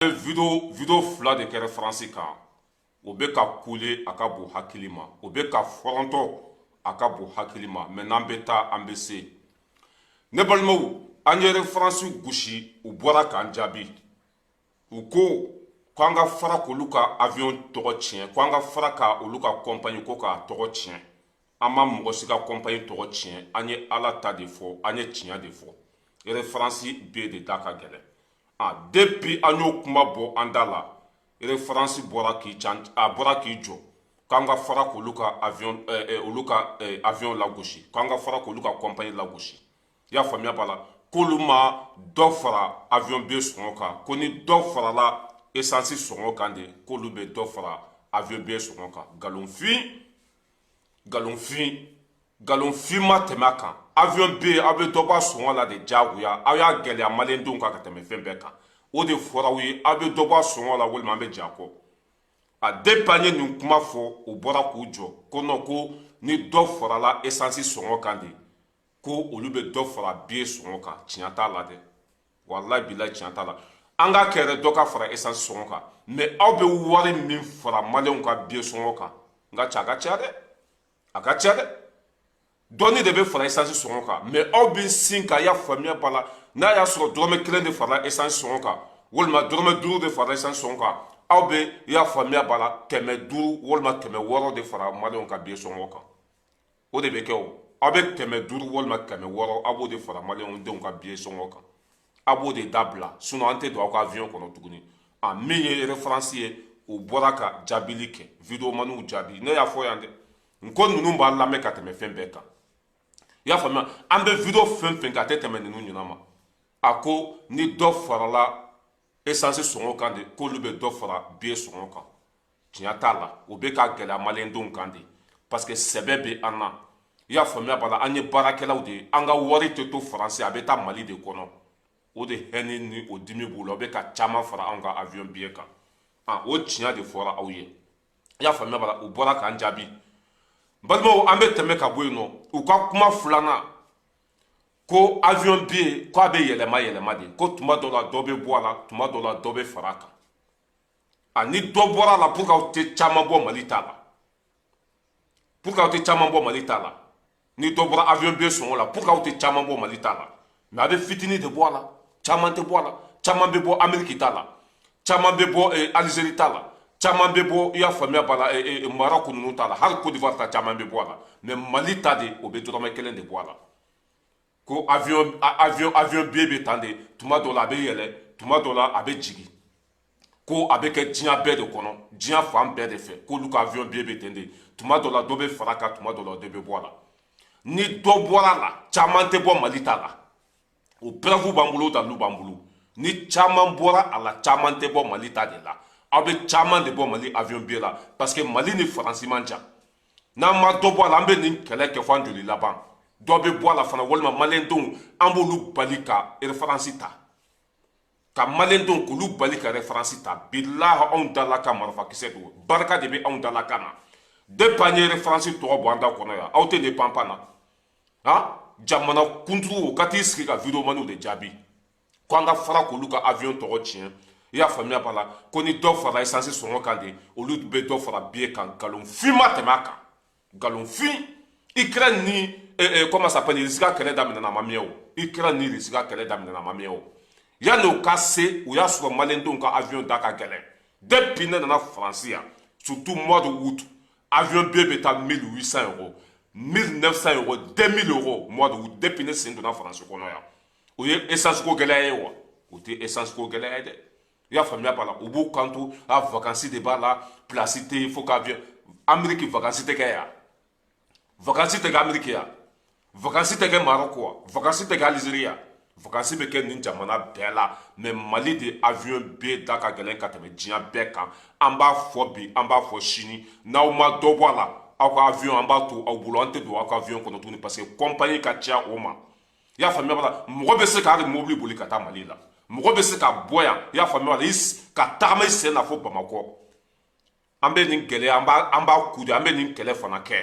Vidéo fila de kɛra Faransi kan. O bɛ ka kule, a ka bon hakili ma, o bɛ ka fɔrɔntɔ, a ka bon hakili ma. Mais n'an bɛ taa, an bɛ se. Ne balimaw, an ye Faransi gosi, u bɔra k'an jaabi. U ko k'an ka fara k'olu ka avion tɔgɔ tiɲɛ, k'an ka fara ka olu ka compagnie ko k'a tɔgɔ tiɲɛ. An ma mɔgɔ si ka compagnie tɔgɔ tiɲɛ. An ye Ala ta de fɔ, an ye tiɲɛ de fɔ. Air France billet de da ka gɛlɛn. Ah, depuis an y'o kuma bɔ an da la, Air France bɔra k'i can, a bɔra k'i jɔ k'an ka fara k'olu ka avion olu ka avion lagosi, k'an ka fara k'olu ka compagnie lagosi. I y'a faamuya b'a la, k'olu ma dɔ fara avion billet sɔngɔ kan, ko ni dɔ farala essence sɔngɔ kan de, k'olu bɛ dɔ fara avion billet sɔngɔ kan. Nkalonfin, nkalonfin, nkalonfin ma tɛmɛ a kan. Avion billet, aw bɛ dɔ bɔ a sɔngɔ la de diyagoya. Aw y'a gɛlɛya maliyɛndenw kan ka tɛmɛ fɛn bɛɛ kan. O de fɔra aw ye, aw bɛ dɔ bɔ a sɔngɔ la walima an bɛ jɛ a kɔ. A depuis an ye nin kuma fɔ, u bɔra k'u jɔ ko non, ko ni dɔ farala essence sɔngɔ kan de, ko olu bɛ dɔ fara billet sɔngɔ kan. Tiɲɛ t'a la dɛ, walahi bilahi, tiɲɛ t'a la. An ka kɛ yɛrɛ, dɔ ka fara essence sɔngɔ kan, mais aw bɛ wari min fara maliyɛnw ka billet sɔngɔ kan, n ka ca, a ka ca dɛ, a ka ca dɛ. Dɔɔni de bɛ fara essence sɔngɔ kan, mais aw bɛ sin ka, y'a faamuya b'a la, n'a y'a sɔrɔ dɔrɔmɛ 1 de farala essence sɔngɔ kan walima dɔrɔmɛ 5 de farala essence sɔngɔ kan, aw bɛ, i y'a faamuya b'a la, 500 walima 600 de fara maliyɛnw ka billet sɔngɔ kan. O de bɛ kɛ o. Aw bɛ 500 walima 600, aw b'o de fara maliyɛnw denw ka billet sɔngɔ kan. A b'o de dabila, sinon an tɛ don aw ka avion kɔnɔ tuguni. A min ye Air France ye, u bɔra ka jaabili kɛ, vidéomaniw jaabi. Ne y'a fɔ yan dɛ, n ko ninnu b'a lamɛn ka tɛmɛ fɛn bɛɛ kan. I y'a faamuya, an bɛ vidéo fɛn fɛn kɛ, a tɛ tɛmɛ ninnu ɲɛna ma. A ko ni dɔ farala essence sɔngɔ kan de, k'olu bɛ dɔ fara billet sɔngɔ kan. Tiɲɛ t'a la. O bɛ ka gɛlɛya maliyɛndenw kan de, parce que sɛbɛ bɛ an na. I y'a faamuya b'a la, an ye baarakɛlaw de ye, an ka wari tɛ to Faransi, a bɛ taa Mali de kɔnɔ. O de hɛni ni o dimi b'u la, o bɛ ka caman fara anw ka avion billet kan. Ah, o tiɲɛ de fɔra aw ye. I y'a faamuya b'a la, u bɔra k'an jaabi. N balimaw, an bɛ tɛmɛ ka bɔ yen nɔ. U ka kuma filanan ko avion billet, k'a bɛ yɛlɛma yɛlɛma de, ko tuma dɔ la dɔ bɛ bɔ a la, tuma dɔ la dɔ bɛ fara a kan. A ni dɔ bɔra a la, pour que aw tɛ caman bɔ Mali ta la, pour que aw tɛ caman bɔ Mali ta la. Ni dɔ bɔra avion billet sɔngɔ la, pour que aw tɛ caman bɔ Mali ta la, mais a bɛ fitinin de bɔ a la, caman tɛ bɔ a la. Caman bɛ bɔ Amérique ta la, caman bɛ bɔ Algérie ta la, caman bɛ bɔ, i y'a faamuya b'a la, Maroc ninnu ta la, hali Côte d'Ivoire ta caman bɛ bɔ a la, mais Mali ta de, o bɛ dɔrɔmɛ 1 de bɔ a la. Ko avion billet bɛ tan de, tuma dɔ la a bɛ yɛlɛ, tuma dɔ la a bɛ jigin, ko a bɛ kɛ diɲɛ bɛɛ de kɔnɔ, diɲɛ fan bɛɛ de fɛ, k'olu ka avion billet bɛ ten de, tuma dɔ la dɔ bɛ fara a kan, tuma dɔ la dɔ bɛ bɔ a la. Ni dɔ bɔra a la, caman tɛ bɔ Mali ta la. O preuve b'an bolo, dalilu b'an bolo. Ni caman bɔra a la, caman tɛ bɔ Mali ta de la. Aw bɛ caman de bɔ Mali avion billet la, parce que Mali ni Faransi man jan. N'an ma dɔ bɔ a la, an bɛ nin kɛlɛ kɛ fo an joli laban. Dɔ bɛ bɔ a la fana, walima maliyɛndenw, an b'olu bali ka Air France ta, ka maliyɛndenw k'olu bali ka Air France ta. Bilahi, anw dala ka marifakisɛ don, barika de bɛ anw dala kan na. Depuis an ye Air France tɔgɔ bɔ an da kɔnɔ yan, aw tɛ nin panpan na. Han, jamana kunturu, o ka t'i sigi ka vidéomaniw de jaabi ko an ka fara k'olu ka avion tɔgɔ tiɲɛ. I y'a faamuya b'a la, ko ni dɔ fara essence sɔngɔ kan de, olu bɛ dɔ fara billet kan. Nkalonfin ma tɛmɛ a kan, nkalonfin. Ukraine ni comment ça s'appelle, Russie ka kɛlɛ daminɛna, a ma mɛn o. Ukraine ni Russie ka kɛlɛ daminɛna, a ma mɛn o. Yanni o ka se, o y'a sɔrɔ maliyɛndenw ka avion da ka gɛlɛn. Depuis ne nana Faransi yan, surtout mois de août, avion billet bɛ taa 1800 euros, 1900 euros, 2000 euros mois de août. Depuis ne sen donna Faransi kɔnɔ yan, o ye essence ko gɛlɛya ye wa? O tɛ essence ko gɛlɛya ye dɛ. I y'a faamuya b'a la, u b'u kanto a vacances de b'a la, place tɛ yen fo k'avion. Amérique vacances tɛ kɛ yan, vacances tɛ kɛ Amérique yan, vacances tɛ kɛ Maroc wa, vacances tɛ kɛ Algérie yan, vacances bɛ kɛ nin jamana bɛɛ la. Mais Mali de avion bɛɛ da ka gɛlɛn ka tɛmɛ diɲɛ bɛɛ kan. An b'a fɔ bi, an b'a fɔ sini, n'aw ma dɔ bɔ a la, aw ka avion, an b'a to aw bolo, an tɛ don aw ka avion kɔnɔ tuguni, parce que compagnie ka ca o ma. I y'a faamuya b'a la, mɔgɔ bɛ se ka hali mobili boli ka taa Mali la, mɔgɔ bɛ se ka bɔ yan, i y'a faamuya b'a la, ka tagama i sen na fo Bamakɔ. An bɛ nin gɛlɛya, an b'a ku de, an bɛ nin kɛlɛ fana kɛ.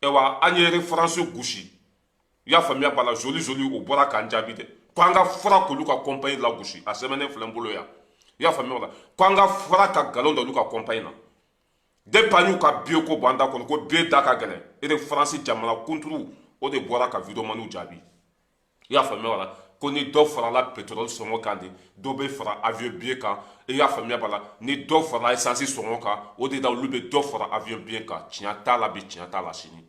Ayiwa, an ye référence gosi, i y'a faamuya b'a la, joli joli, o bɔra k'an jaabi dɛ, ko an ka fara k'olu ka compagnie lagosi. A sɛbɛnnen filɛ n bolo yan. I y'a faamuya o la, ko an ka fara ka nkalon da olu ka compagnie na. Depuis an y'u ka billet ko bɔ an da kɔnɔ, ko billet da ka gɛlɛn, Air France jamana kunturu o de bɔra ka videomaniw jaabi. I y'a faamuya o la, ko ni dɔ farala pétrole sɔngɔ kan de, dɔ bɛ fara avion billet kan. I y'a faamuya b'a la, ni dɔ farala essence sɔngɔ kan, o de la olu bɛ dɔ fara avion billet kan. Tiɲɛ t'a la bi, tiɲɛ t'a la sini.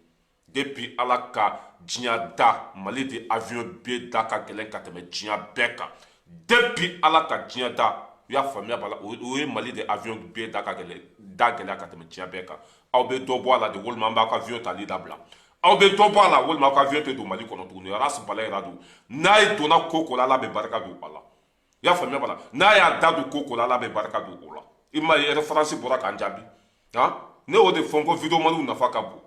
Depuis Ala ka diɲɛ da, Mali de avion billet da ka gɛlɛn ka tɛmɛ diɲɛ bɛɛ kan. Depuis Ala ka diɲɛ da, i y'a faamuya b'a la, o ye Mali de avion billet da ka gɛlɛn, da gɛlɛya ka tɛmɛ diɲɛ bɛɛ kan. Aw bɛ dɔ bɔ a la de, walima an b'aw ka avion tali dabila. Aw bɛ dɔ bɔ a la, walima aw ka avion tɛ don Mali kɔnɔ tuguni. Ras Balayira don. N'a ye donna ko ko la, Ala bɛ barika don a la. I y'a faamuya b'a la, n'a y'a da don ko ko la, Ala bɛ barika don o la. I m'a ye, Air France bɔra k'an jaabi. Han, ne y'o de fɔ n ko videomaniw nafa ka bon.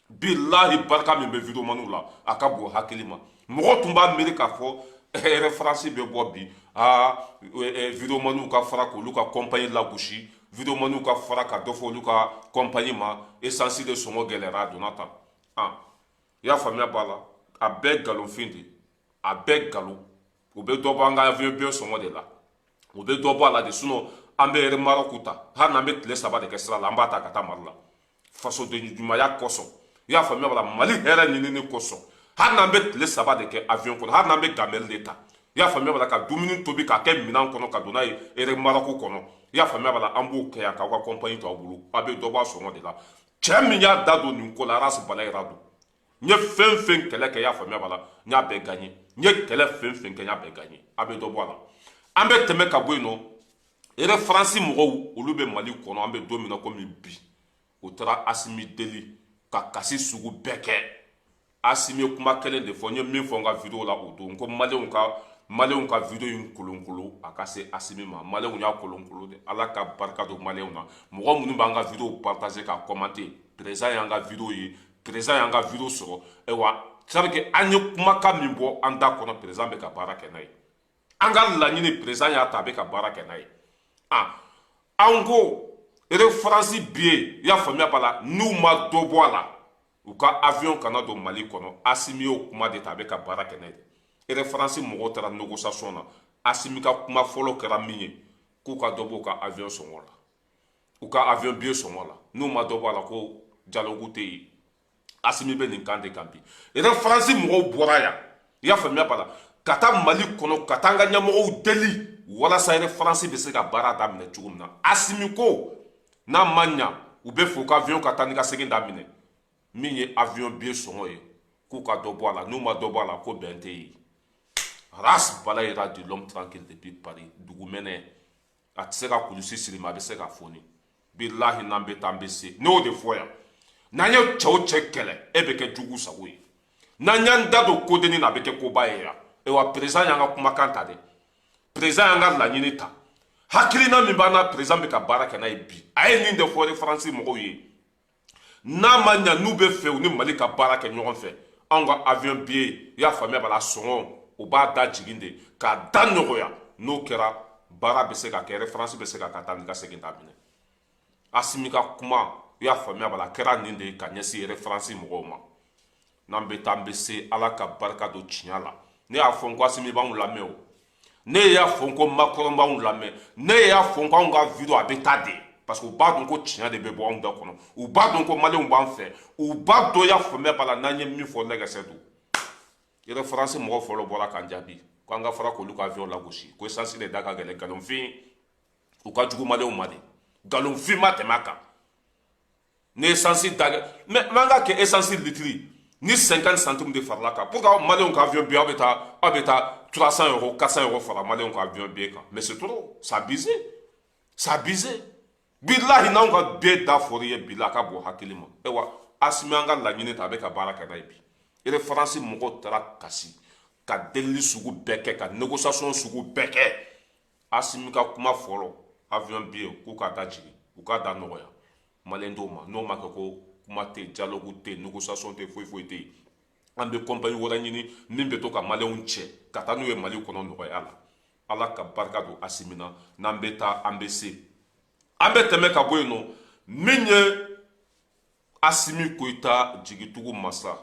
Bilahi, barika min bɛ videomaniw la, a ka bon hakili ma. Mɔgɔ tun b'a miiri k'a fɔ Air France bɛ bɔ bi, aa, videomaniw ka fara k'olu ka compagnie lagosi, videomaniw ka fara ka dɔ fɔ olu ka compagnie ma, essence de sɔngɔ gɛlɛyara, a donna tan. Ah, i y'a faamuya b'a la, a bɛɛ nkalonfin de, a bɛɛ nkalon. U bɛ dɔ bɔ an ka avion billet sɔngɔ de la, u bɛ dɔ bɔ a la de. Sinon an bɛ Air Maroc ta, hali n'an bɛ tile 3 de kɛ sira la, an b'a ta ka taa Mali la, fasoden ɲumanya kosɔn. I y'a faamuya b'a la, Mali hɛrɛ ɲinini kosɔn, hali n'an bɛ tile 3 de kɛ avion kɔnɔ, hali n'an bɛ gamelle de ta, i y'a faamuya b'a la, ka dumuni tobi k'a kɛ minɛn kɔnɔ ka don n'a ye Air Maroc kɔnɔ, i y'a faamuya b'a la, an b'o kɛ yan k'aw ka compagnie to aw bolo. Aw bɛ dɔ bɔ a sɔngɔ de la. Cɛ min y'a da don nin ko la, Ras Balayira don. N ye fɛn fɛn kɛlɛ kɛ, i y'a faamuya b'a la, n y'a bɛɛ gagné. N ye kɛlɛ fɛn fɛn kɛ, n y'a bɛɛ gagné. A bɛ dɔ bɔ a la. An bɛ tɛmɛ ka bɔ yen nɔ. Air France mɔgɔw, olu bɛ Mali kɔnɔ, an bɛ don min na komi bi, u taara Asimi deli ka kasi sugu bɛɛ kɛ. Asimi ye kuma kelen de fɔ. N ye min fɔ n ka video la o don, ko maliyɛnw ka video in kolonkolo a ka se Asimi ma. Maliyɛnw y'a kolonkolo de. Ala ka barika don maliyɛnw na, mɔgɔ minnu b'an ka video partager k'a commenter. Président y'an ka video ye, président y'an ka video sɔrɔ. Ayiwa, c'est à dire que an ye kumakan min bɔ an da kɔnɔ, président bɛ ka baara kɛ n'a ye. An ka laɲini, président y'a ta, a bɛ ka baara kɛ n'a ye. Ah, an ko Air France billet, i y'a faamuya b'a la, n'u ma dɔ bɔ a la, u ka avion kana don Mali kɔnɔ. Asimi y'o kuma de ta, a bɛ ka baara kɛ n'a ye. Air France mɔgɔw taara négociation na. Asimi ka kuma fɔlɔ kɛra min ye, k'u ka dɔ b'u ka avion sɔngɔ la, u ka avion billet sɔngɔ la. N'u ma dɔ bɔ a la, ko dialogue tɛ yen. Asimi bɛ nin kan de kan bi. Air France mɔgɔw bɔra yan, i y'a faamuya b'a la, ka taa Mali kɔnɔ, ka taa an ka ɲɛmɔgɔw deli walasa Air France bɛ se ka baara daminɛ cogo min na. Asimi ko n'a ma ɲa, u bɛ fɛ u ka avion ka taa ni ka segin daminɛ. Min ye avion billet sɔngɔ ye, k'u ka dɔ bɔ a la. N'u ma dɔ bɔ a la, ko bɛn tɛ yen. Ras Balayira de, l'homme tranquille depuis Paris. Dugumɛnɛ a tɛ se ka kulusi siri ma, a bɛ se ka foni. Bilahi, n'an bɛ taa, an bɛ se. Ne y'o de fɔ yan, n'an ye cɛw cɛ kɛlɛ, e bɛ kɛ jugu sago ye. N'an y'an da don kodenni na, a bɛ kɛ koba ye yan. Ayiwa, président y'an ka kumakan ta dɛ, président y'an ka laɲini ta. Hakilina min b'an na, président bɛ ka baara kɛ n'a ye bi. A ye nin de fɔ France mɔgɔw ye: n'a ma ɲa, n'u bɛ fɛ u ni Mali ka baara kɛ ɲɔgɔn fɛ, anw ka avion billet, i y'a faamuya b'a la, sɔngɔ u b'a da jigin de k'a da nɔgɔya. N'o kɛra, baara bɛ se ka kɛ, Air France bɛ se ka taa ni ka segin daminɛ. Asimi ka kuma, i y'a faamuya b'a la, a kɛra nin de ye ka ɲɛsin Air France mɔgɔw ma. N'an bɛ taa, an bɛ se. Ala ka barika don tiɲɛ la. Ne y'a fɔ n ko Asimi b'anw lamɛn o, ne y'a fɔ n ko Macron b'anw lamɛn, ne y'a fɔ n ko anw ka video a bɛ taa de, parce que u b'a dɔn ko tiɲɛ de bɛ bɔ anw da kɔnɔ. U b'a dɔn ko maliyɛnw b'an fɛ. U b'a dɔn, i y'a faamuya b'a la, n'an ye min fɔ, lɛgɛsɛ don. Air France mɔgɔ fɔlɔ bɔra k'an jaabi k'an ka fara k'olu ka avion lagosi, ko essence de da ka gɛlɛn. Nkalonfin, u ka jugu maliyɛnw ma de. Nkalonfin ma tɛmɛ a kan. Ni essence da, mais n'an ka kɛ essence litre ni 50 centimes de farala kan pour que maliyɛnw ka avion billet, aw bɛ taa 300 euros, 400 euros fara maliyɛnw ka avion billet kan. Mais c'est trop, c'est abusé, c'est abusé. Bilahi, n'anw ka billet da fɔr'i ye, bilahi, a ka bon hakili ma. Ayiwa, Asimi an ka laɲini ta, a bɛ ka baara kɛ n'a ye bi. Air France mɔgɔw taara kasi ka delili sugu bɛɛ kɛ, ka négociation sugu bɛɛ kɛ. Asimi ka kuma fɔlɔ, avion billet, k'u ka da jigin, u k'a da nɔgɔya maliyɛn dɔw ma. N'o ma kɛ, ko kuma tɛ yen, dialogue tɛ yen, négociation tɛ yen, foyi foyi tɛ yen. An bɛ compagnie wɛrɛ ɲini min bɛ to ka maliyɛnw cɛ ka taa n'u ye Mali kɔnɔ nɔgɔya la. Ala ka barika don Asimi na. N'an bɛ taa, an bɛ se. An bɛ tɛmɛ ka bɔ yen nɔ. Min ye Asimi Goyita, jigitugu masa,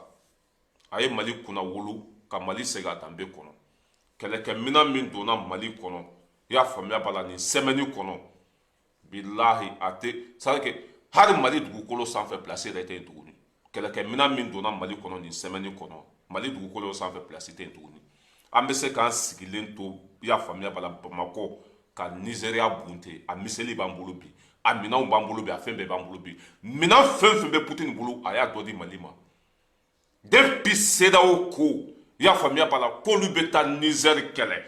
a ye Mali kunna wolo ka Mali segin a danbe kɔnɔ. Kɛlɛkɛminɛn min donna Mali kɔnɔ. I y'a faamuya b'a la, nin semaine kɔnɔ, bilahi, a tɛ, c'est à dire que hali Mali dugukolo sanfɛ, place yɛrɛ tɛ yen tuguni. Kɛlɛkɛminɛn min donna Mali kɔnɔ nin semaine kɔnɔ, Mali dugukolo sanfɛ, place tɛ yen tuguni. An bɛ se k'an sigilen to, i y'a faamuya b'a la, Bamakɔ, ka Nizeriya bunte. A missile b'an bolo bi, a minɛnw b'an bolo bi, a fɛn bɛɛ b'an bolo bi. Minɛn fɛn fɛn bɛ Putin bolo, a y'a dɔ di Mali ma. Depuis CEDEAO ko, i y'a faamuya b'a la, k'olu bɛ taa Nizɛri kɛlɛ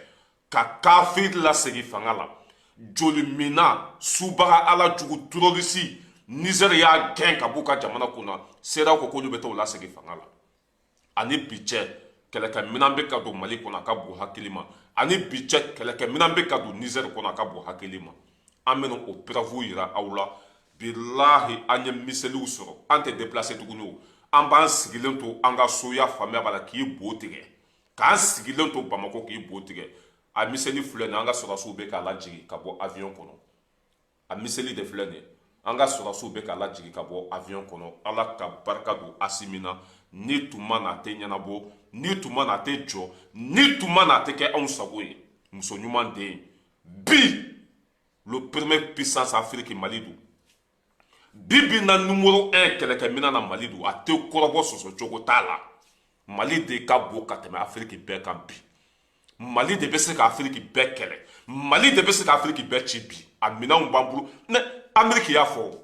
ka kafiri lasegin fanga la, jolimina subaga, ala jugu, terroriste, Nizɛri y'a gɛn ka b'u ka jamana kunna. CEDEAO ko k'olu bɛ taa o lasegin fanga la. Ani bi cɛ, kɛlɛkɛminɛn bɛ ka don Mali kɔnɔ, a ka bon hakili ma. Ani bi cɛ, kɛlɛkɛminɛn bɛ ka don Nizɛri kɔnɔ, a ka bon hakili ma. An bɛna o preuve yira aw la. Bilahi, an ye missilew sɔrɔ, an tɛ déplacer tuguni. O an b'an sigilen to an ka so, y'a faamuya b'a la, k'i bo tigɛ, k'an sigilen to Bamakɔ k'i bo tigɛ. A missile filɛ nin ye, an ka sɔrɔdasiw bɛ k'a lajigin ka bɔ avion kɔnɔ. A missile de filɛ nin ye, an ka sɔrɔdasiw bɛ k'a lajigin ka bɔ avion kɔnɔ. Ala ka barika don Asimi na. Ni tun ma na, a tɛ ɲɛnabɔ. Ni tun ma na, a tɛ jɔ. Ni tun ma na, a tɛ kɛ anw sago ye. Muso ɲuman den bi, le premier puissance Afrique, Mali don. Bi bi na, numéro 1 kɛlɛkɛminɛn na, Mali don. A tɛ kɔrɔbɔ, sɔsɔ cogo t'a la. Mali de ka bon ka tɛmɛ Afiriki bɛɛ kan bi. Mali de bɛ se ka Afiriki bɛɛ kɛlɛ. Mali de bɛ se ka Afiriki bɛɛ ci bi. A minɛnw b'an bolo. Ne Ameriki y'a fɔ,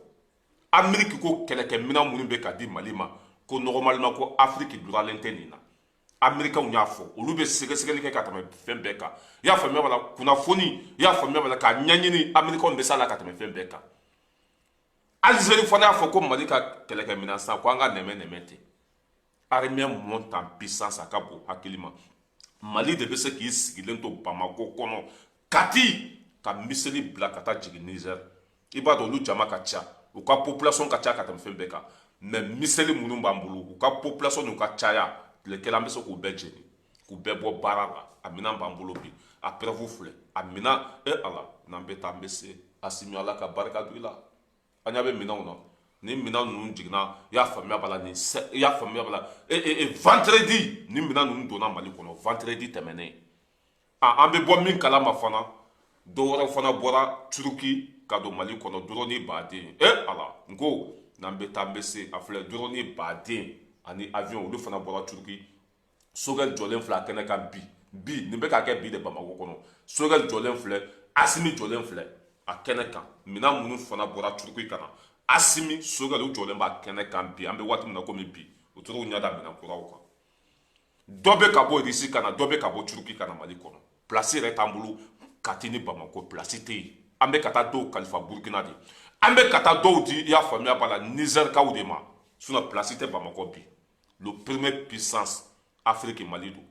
Ameriki ko kɛlɛkɛminɛn minnu bɛ ka di Mali ma, ko normalement ko Afiriki duralen tɛ nin na. Amerikɛnw y'a fɔ, olu bɛ sɛgɛsɛgɛli kɛ ka tɛmɛ fɛn bɛɛ kan. I y'a faamuya b'a la, kunnafoni, i y'a faamuya b'a la, k'a ɲɛɲini, Amerikɛnw bɛ s'a la ka tɛmɛ fɛn bɛɛ kan. Alizeri fana y'a fɔ ko Mali ka kɛlɛkɛminɛn san, ko an ka nɛmɛ nɛmɛ ten. Armée monte en puissance, a ka bon hakili ma. Mali de bɛ se k'i sigilen to Bamako kɔnɔ, Kati, ka missile bila ka taa jigin Niger. I b'a dɔn, olu jama ka ca, u ka population ka ca ka tɛmɛ fɛn bɛɛ kan, mais missile minnu b'an bolo, u ka population n'u ka caya, tile kelen an bɛ se k'u bɛɛ jeni, k'u bɛɛ bɔ baara la. A minɛn b'an bolo bi, a preuve filɛ, a minɛn. E Ala, n'an bɛ taa, an bɛ se. Asimi, Ala ka barika don i la. An ɲɛ bɛ minɛnw na. Ni minɛn ninnu jiginna, i y'a faamuya b'a la, nin, i y'a faamuya b'a la, vendredi ni minɛn ninnu donna Mali kɔnɔ, vendredi tɛmɛnen. A an bɛ bɔ min kalama fana, dɔ wɛrɛ fana bɔra Turuki ka don Mali kɔnɔ, drone baden. E Ala, n ko n'an bɛ taa, an bɛ se. A filɛ, drone baden ani avion, olu fana bɔra Turuki. Sogɛl jɔlen filɛ a kɛnɛ kan bi. Bi nin bɛ ka kɛ bi de Bamakɔ kɔnɔ. Sogɛl jɔlen filɛ, Asimi jɔlen filɛ a kɛnɛ kan. Minɛn minnu fana bɔra Turuki ka na, Asimi, Sogɛl, u jɔlen b'a kɛnɛ kan bi. An bɛ waati min na komi bi, u tora u ɲɛ da minɛn kuraw kan. Dɔ bɛ ka bɔ Irisi ka na, dɔ bɛ ka bɔ Turuki ka na Mali kɔnɔ. Place yɛrɛ t'an bolo Kati ni Bamakɔ, place tɛ yen. An bɛ ka taa dɔw kalifa Burukina de, an bɛ ka taa dɔw di, i y'a faamuya b'a la, Nizɛrikaw de ma. Sinon place tɛ Bamakɔ bi. Le premier puissance Afrique, Mali don.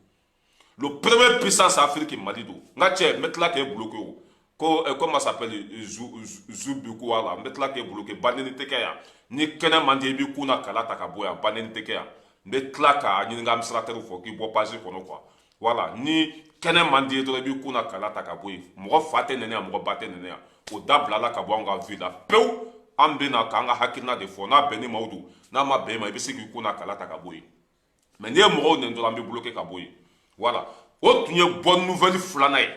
Le premier puissance Afrique, Mali don. N ka cɛ, n bɛ tila k'e bloqué. O ko comment s'appelle, Zubiku wala, n bɛ tila k'e bloqué. Baneni tɛ kɛ yan. Ni kɛnɛ man di, i b'i kun na kala ta ka bɔ yan. Baneni tɛ kɛ yan. N bɛ tila k'a ɲini ka administrateur fɔ k'i bɔ page kɔnɔ quoi. Voilà, ni kɛnɛ man di ye dɔrɔn, i b'i kun na kala ta ka bɔ yen. Mɔgɔ fa tɛ nɛnɛ yan, mɔgɔ ba tɛ nɛnɛ yan. O dabila la ka bɔ an ka vie la pewu. An bɛ na k'an ka hakilina de fɔ. N'a bɛn ni maaw don, n'a ma bɛn i ma, i bɛ se k'i kun na kala ta ka bɔ yen. Mais n'i ye mɔgɔw nɛni dɔrɔn, an bɛ bloqué ka bɔ yen. Voilà, o tun ye bonne nouvelle filanan ye.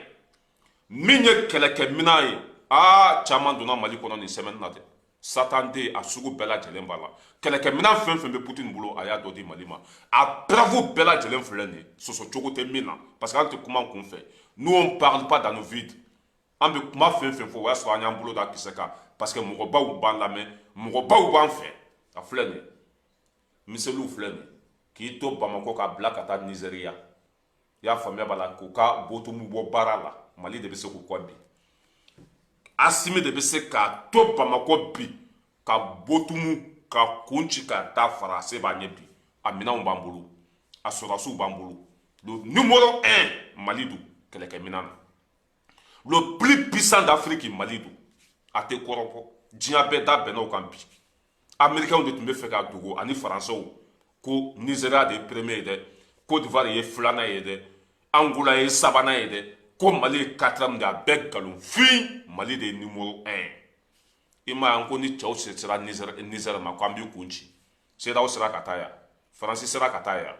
Min ye kɛlɛkɛminɛn ye, aa, caman donna Mali kɔnɔ nin semaine na dɛ. Satan den, a sugu bɛɛ lajɛlen b'a la. Kɛlɛkɛminɛn fɛn fɛn bɛ Putin bolo, a y'a dɔ di Mali ma. A preuve bɛɛ lajɛlen filɛ nin ye, sɔsɔ cogo tɛ min na, parce que an tɛ kuma kun fɛ. Nous, on parle pas dans le vide. An bɛ kuma fɛn fɛn fɔ, o y'a sɔrɔ an y'an bolo da kisɛ kan, parce que mɔgɔbaw b'an lamɛn, mɔgɔbaw b'an fɛ. A filɛ nin ye, missilew filɛ nin ye, k'i to Bamakɔ k'a bila ka taa Nizeriya, i y'a faamuya b'a la, k'u ka botomu bɔ baara la. Mali de bɛ se k'u kɔ bi. Asimi de bɛ se k'a to Bamakɔ bi ka botumu ka kun ci ka taa fara. Se b'an ɲɛ bi, a minɛnw b'an bolo, a sɔrɔdasiw b'an bolo. Le numéro 1, Mali don kɛlɛkɛminɛn na. Le plus puissant d'Afrique, Mali don. A tɛ kɔrɔbɔ, diɲɛ bɛɛ da bɛnna o kan bi. Américains de tun bɛ fɛ ka dogo ani Faransɛw ko Nizeriya de ye premier ye dɛ, Côte d'Ivoire ye filanan ye dɛ, Angola ye sabanan ye dɛ, ko Mali ye quatrième de. A bɛɛ nkalonfin. Mali de ye numéro 1. I m'a ye, an ko ni cɛw sera Nizɛri ma, ko an b'i kun ci. CEDEAO sera ka taa yan, Faransi sera ka taa yan.